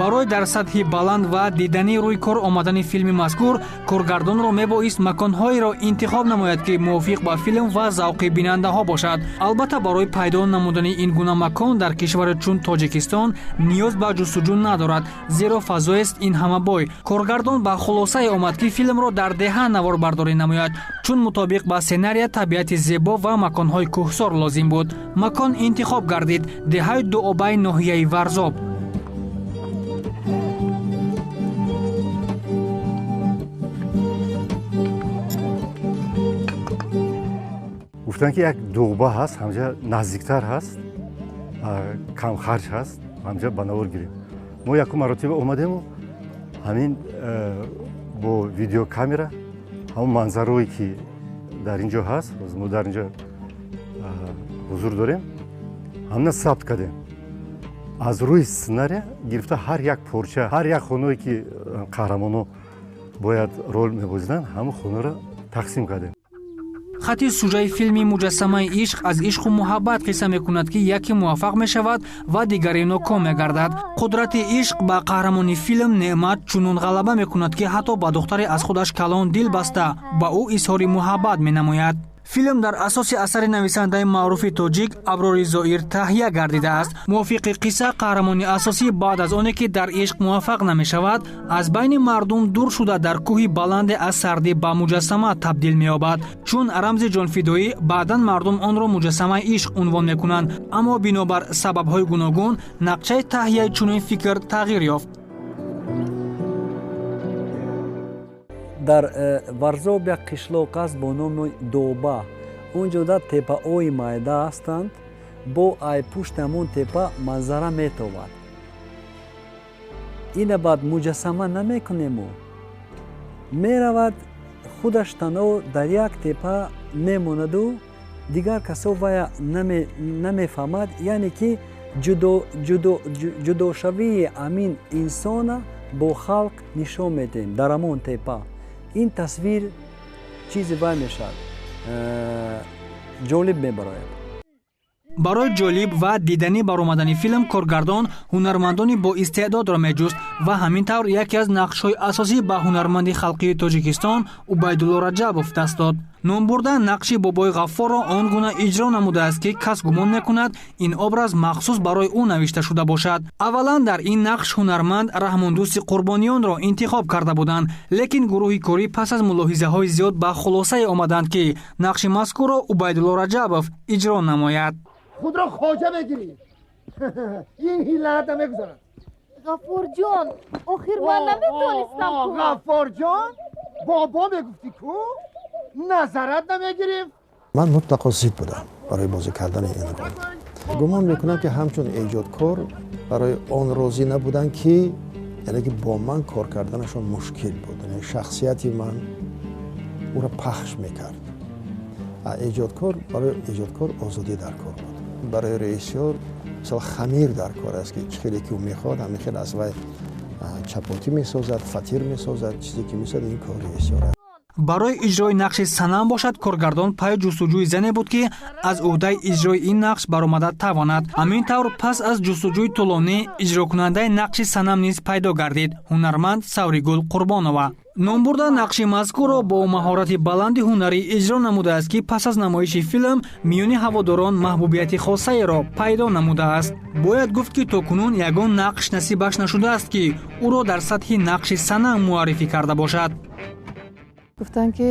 Барои дар сатҳи баланд ва диданӣ рӯи кор омадани филми мазкур, коргардонро мебоист маконҳоеро интихоб намояд, ки мувофиқ ба филм ва завқи бинандаҳо бошад. Албатта, барои пайдо намудани ин гуна макон дар кишвари чун Тоҷикистон ниёз ба ҷустуҷӯ надорад, зеро фазоест ин ҳама бой. Коргардон ба хулосае омад, ки филмро дар деҳа наворбардорӣ намояд, чун мутобиқ ба сценария табиати зебо ва маконҳои кӯҳсор лозим буд. Макон интихоб гардид: деҳаи Дуобаи ноҳияи Варзоб. Гуфтанд, ки як дуғба ҳаст, ҳамҷа наздиктар ҳаст, камхарҷ ҳаст, ҳамҷа ба навор гирем. Мо якум маротиба омадему ҳамин бо видеокамера ҳамон манзарое, ки дар ин ҷо ҳаст, мо дар ин ҷо ҳузур дорем, ҳамина сабт кардем. Аз рӯи сценария гирифта ҳар як порча, ҳар як хоное, ки қаҳрамоно бояд рол мебозиданд, ҳамон хонаро тақсим кардем. Хати сужаи филми «Муҷассамаи ишқ» аз ишқу муҳаббат қисса мекунад, ки яке муваффақ мешавад ва дигаре ноком мегардад. Қудрати ишқ ба қаҳрамони филм Неъмат чунон ғалаба мекунад, ки ҳатто ба духтаре аз худаш калон дил баста, ба ӯ изҳори муҳаббат менамояд. Филм дар асоси асари нависандаи маъруфи тоҷик Аброри Зоир таҳия гардидааст. Мувофиқи қисса, қаҳрамони асосӣ баъд аз оне ки дар ишқ муваффақ намешавад, аз байни мардум дур шуда, дар кӯҳи баланде аз сардӣ ба муҷассама табдил меёбад. Чун рамзи ҷонфидоӣ, баъдан мардум онро муҷассамаи ишқ унвон мекунанд. Аммо бинобар сабабҳои гуногун нақшаи таҳияи чунин фикр тағйир ёфт. Дар Варзоб як қишлоқ аст бо номи Доба. Он ҷода теппаҳои майда ҳастанд, бо ай пушти ҳамон теппа манзара метовад. Ина баъд муҷассама намекунему, меравад, худаш танҳо дар як теппа мемонаду дигар касо вая намефаҳмад, яъне ки ҷудошавии ҳамин инсона бо халқ нишон медиҳем дар ҳамон теппа. Ин тасвир чизе вай мешавад, ҷолиб мебарояд. Барои ҷолиб ва диданӣ баромадани филм коргардон ҳунармандони боистеъдодро меҷуст ва ҳамин тавр яке аз нақшҳои асосӣ ба ҳунарманди халқии Тоҷикистон Убайдулло Раҷабов даст дод. Номбурда нақши бобои Ғаффорро он гуна иҷро намудааст, ки кас гумон мекунад, ин образ махсус барои ӯ навишта шуда бошад. Аввалан дар ин нақш ҳунарманд Раҳмондӯсти Қурбониёнро интихоб карда буданд, лекин гурӯҳи корӣ пас аз мулоҳизаҳои зиёд ба хулосае омаданд, ки нақши мазкурро Убайдулло Раҷабов иҷро намояд. Худро хоҷа мегирӣ, ин ҳилаата мегузарад. Ғаффорҷон, охир ман наметонистам. Ғаффорҷон, бобо мегуфтӣ ку, назарат намегирифт. Ман мутлақо зид будам барои бозӣ кардани ин рол. Гумон мекунам, ки ҳамчун эҷодкор барои он розӣ набуданд, ки яъне ки бо ман кор карданашон мушкил буд, яъне шахсияти ман ӯро пахш мекард. Эҷодкор, барои эҷодкор озодӣ дар кор буд. Барои режиссёр мисол хамир дар кор аст, ки чӣ хеле ки ӯ мехоҳад, ҳамин хел аз вай чапотӣ месозад, фатир месозад, чизе ки месозад, ин кори режиссёр аст. Барои иҷрои нақши Санам бошад, коргардон пайи ҷустуҷӯи зане буд, ки аз ӯҳдаи иҷрои ин нақш баромада тавонад. Ҳамин тавр, пас аз ҷустуҷӯи тӯлонӣ иҷрокунандаи нақши Санам низ пайдо гардид: ҳунарманд Савригул Қурбонова. Номбурда нақши мазкурро бо маҳорати баланди ҳунарӣ иҷро намудааст, ки пас аз намоиши филм миёни ҳаводорон маҳбубияти хосаеро пайдо намудааст. Бояд гуфт, ки то кунун ягон нақш насибаш нашудааст, ки ӯро дар сатҳи нақши Санам муаррифӣ карда бошад. Гуфтанд, ки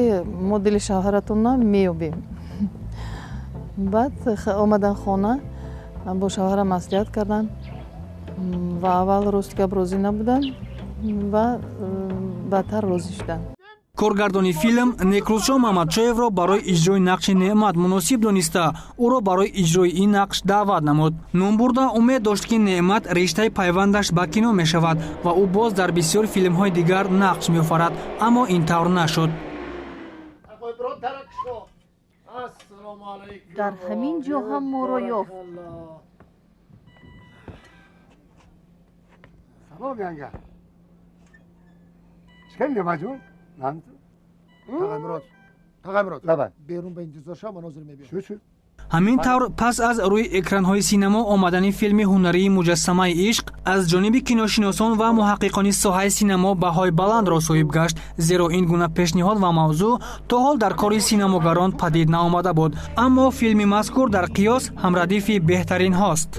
мо дили шавҳаратонро меёбем. Баъд омадан хона, бо шавҳарам маслиҳат карданд ва аввал рост гап розӣ набуданд ва баъдтар розӣ шуданд. Коргардони филм Некрӯзшо Мамадшоевро барои иҷрои нақши Неъмат муносиб дониста, ӯро барои иҷрои ин нақш даъват намуд. Номбурда умед дошт, ки Неъмат риштаи пайвандаш ба кино мешавад ва ӯ боз дар бисёр филмҳои дигар нақш меофарад, аммо ин тавр нашуд. Дар ҳамин ҷо ҳам моро ёфт. Салом, янга. Чӣ Неъматҷон? Тағаймурод, Тағаймурод, берун ба интизор шав, ман ҳозир мебиём. Шу. Ҳамин тавр, пас аз рӯи экранҳои синамо омадани филми ҳунарии «Муҷассамаи ишқ» аз ҷониби киношиносон ва муҳаққиқони соҳаи синамо баҳои баландро соҳиб гашт, зеро ин гуна пешниҳод ва мавзӯъ то ҳол дар кори синамогарон падид наомада буд. Аммо филми мазкур дар қиёс ҳамрадифи беҳтаринҳост.